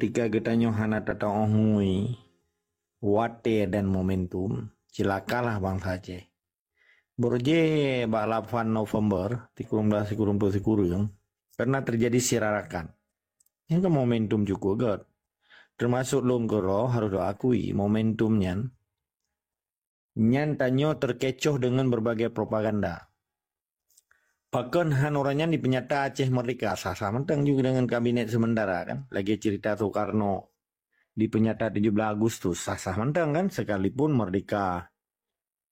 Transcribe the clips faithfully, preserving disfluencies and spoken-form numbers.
Ketika geutanyoe hana tataôh ngui watée dan momentum, cilakalah bansa Aceh. Beurujée bak lapan November sikureueng blaih sikureueng peuet sikureueng, karena teujadi sirarakan. Nyan kan momentum cukôp gét. Teumasok lôn keudroe harôh teuakui momentum nyan, nyan tanyoe teukecoh deungon berbagai propaganda. Pakon han uroe nyan dipeunyata Aceh Merdeka, sah-sah mantong juga deungon kabinet sementara kan, lagée cerita Soekarno dipeunyata tujuh belas Agustus, sah-sah mantong kan, sekalipun merdeka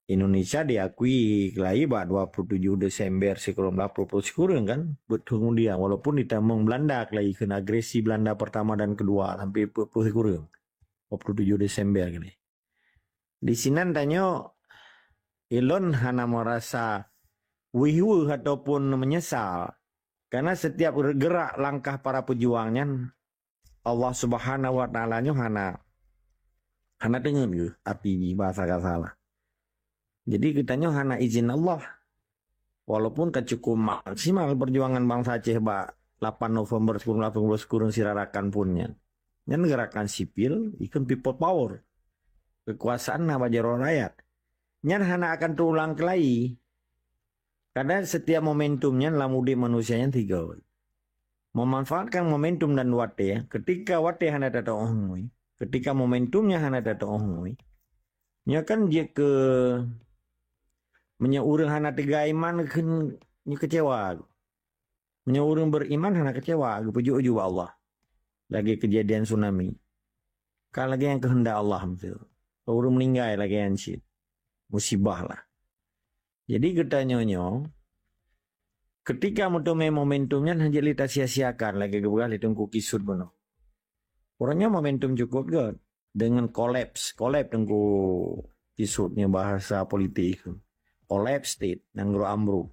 Indonesia diakui keulai bak dua puluh tujuh Desember sikureueng blaih peuet puluh sikureueng kan, buet kemudian, walaupun ditamong Belanda keulai kheun agresi Belanda pertama dan kedua sampai peuet puluh sikureueng, dua puluh tujuh Desember keulai. Di sinan tanyoe, ilôn hana merasa wih-wih ataupun menyesal, karena setiap gerak langkah para pejuang nyan, Allah Subhanahu wa Taala nyoe hana, hana deungon geuh arti jih bahasa kasa lah. Jadi geutanyoe hana izin Allah. Walaupun ka cukup maksimal perjuangan bansa Aceh bak lapan November sikureueng blaih sikureueng sirarakan pun nyan. Nyan gerakan sipil, ikon people power. Kekuasaan na bak jaroe rakyat. Nyan hana akan teuulang keulai. Kadang setiap momentum nyan lam udeb manusia nyan tiga. Memanfaatkan momentum dan watée, ketika watée hana tataôh ngui, ketika momentumnya hana tataôh ngui, nyoe kan jeuet keu meunyoe ureuëng hana teuga iman kheun nyoe keucewa. Meunyoe ureuëng beriman hana keucewa, geupeujok-jok bak Allah. Lagée kejadian tsunami. Ka lagée nyang keuheundak Allah miseue. Ureuëng meuninggai lagée nyan cit. Musibah lah. Jadi geutanyoe nyoe, ketika meuteumé momentum nyan hana jeuet lé tasia-siakan lagée geupeugah lé Teungku Kisut bunoe. Uroe nyoe momentum cukup gét. Dengan kolaps, kolaps Teungku Kisut nyoe bahasa politik. Kolaps state, nanggroe ambruk.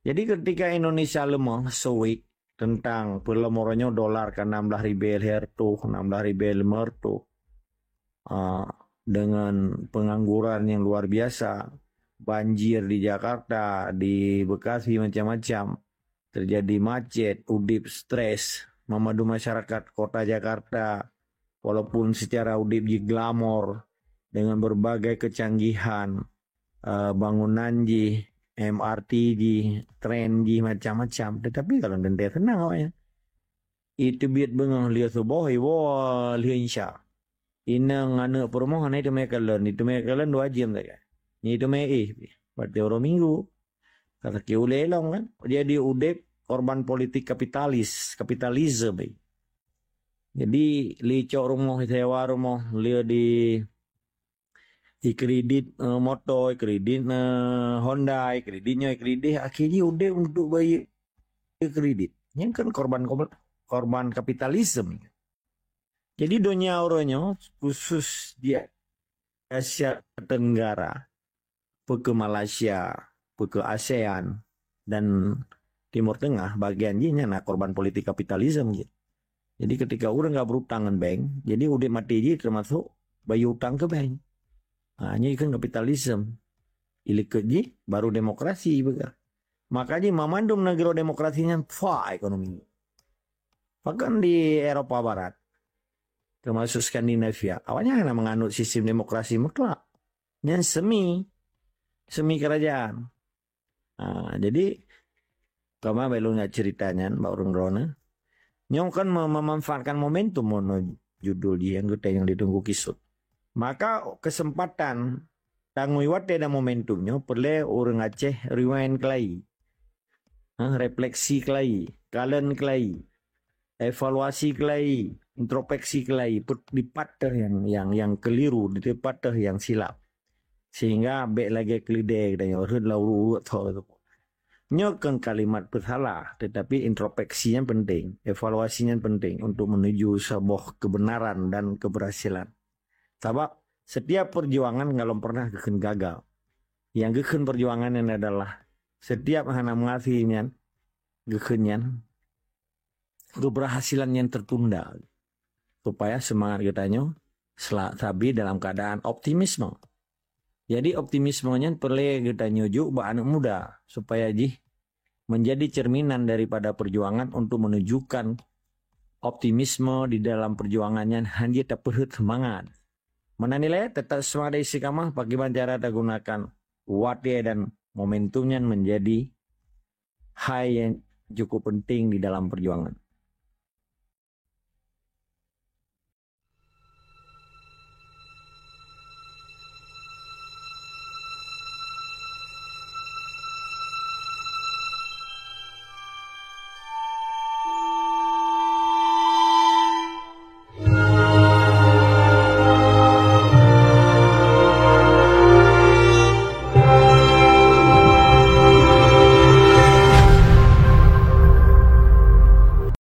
Jadi ketika Indonesia lemah, so weak, tentang peulom uroe nyoe dolar ka enam belas ribèe lhèe reutôh, enam belas ribèe lima reutôh. Ah, dengan pengangguran yang luar biasa, banjir di Jakarta, di Bekasi macam-macam, terjadi macet, udeb stres, meumadu masyarakat kota Jakarta, walaupun secara udeb jih glamor dengan berbagai kecanggihan, eh, bangunan jih, M R T jih, tren jih, macam-macam. Tetapi kalau teuntèe seunang awaknyan. Iteubiet beungoh lheueh suboh, iwoe lheueh isya. Inong aneuk peurumoh hana iteumé kalon, iteumé kalon dua jeuem sagai. Nyan iteumé éh pih. Watèe uroe Minggu. Ka sakét ulèe lom kan. Jadi udeb korban politik kapitalis, kapitalisme. Jadi lé cok rumoh, sewa rumoh, lé di, dikredit, eh, moto, dikredit, eh, Honda, dikredit nyoe, dikredit, akhé jih udeb untuk bayeue kredit. Nyan kan korban, korban kapitalisme. Jadi donya uroe nyoe khusus di Asia Tenggara, peu kheueh Malaysia, peu kheueh ASEAN dan Timur Tengah, bagian jih nyan na korban politik kapitalisme jih. Jadi ketika ureuëng ka berutang ngon bank, jadi udeb maté jih termasuk bayeue utang keu bank. Ha, nyan kan kapitalisme. Ilikot jih baru demokrasi peugah. Maka jih mamandum nanggroe demokrasi nyan fa ekonomi. Bahkan di Eropa Barat, termasuk Skandinavia, awaknyan hana menganut sistem demokrasi mutlak. Nyan semi, semi kerajaan. Ha, jadi, kama bak lôn cerita nyan bak ureuëng droeneuh. Nyoe kan mem-, memanfaatkan momentum, mono judul jih nyang geutanyoe di Teungku Kisut. Maka kesempatan tangui watèe dan momentum nyoe peureulèe ureuëng Aceh rewind keulai. Ha, refleksi keulai, kalon keulai, evaluasi keulai, introspeksi keulai, pe-, dipat teuh nyang, nyang, nyang keliru, dipat teuh nyang silap. Sehingga bèk lagèe keulidèe geutanyoe rhot lam uruek-uruek tho. Nyoe kon kalimat peusalah, tetapi introspeksi nyan penting, evaluasi nyan penting untuk menuju saboh kebenaran dan keberhasilan. Sabab setiap perjuangan galom pernah geukheun gagal. Nyang geukheun perjuangan nyan adalah setiap hana meuhasé nyan, geukheun nyan, keberhasilan nyan tertunda. Supaya semangat geutanyoe sela-, sabe dalam keadaan optimisme. Jadi optimisme nyan peureulèe geutanyoe jok bak aneuk muda supaya jih menjadi cerminan daripada perjuangan untuk menunjukkan optimisme di dalam perjuangan nyan hana jeuet tapeurhot seumangat. Meunan ilée, teutap seumangat dan istiqamah pakriban cara tagunakan watée dan momentum nyan menjadi hai nyang cukup penting di dalam perjuangan.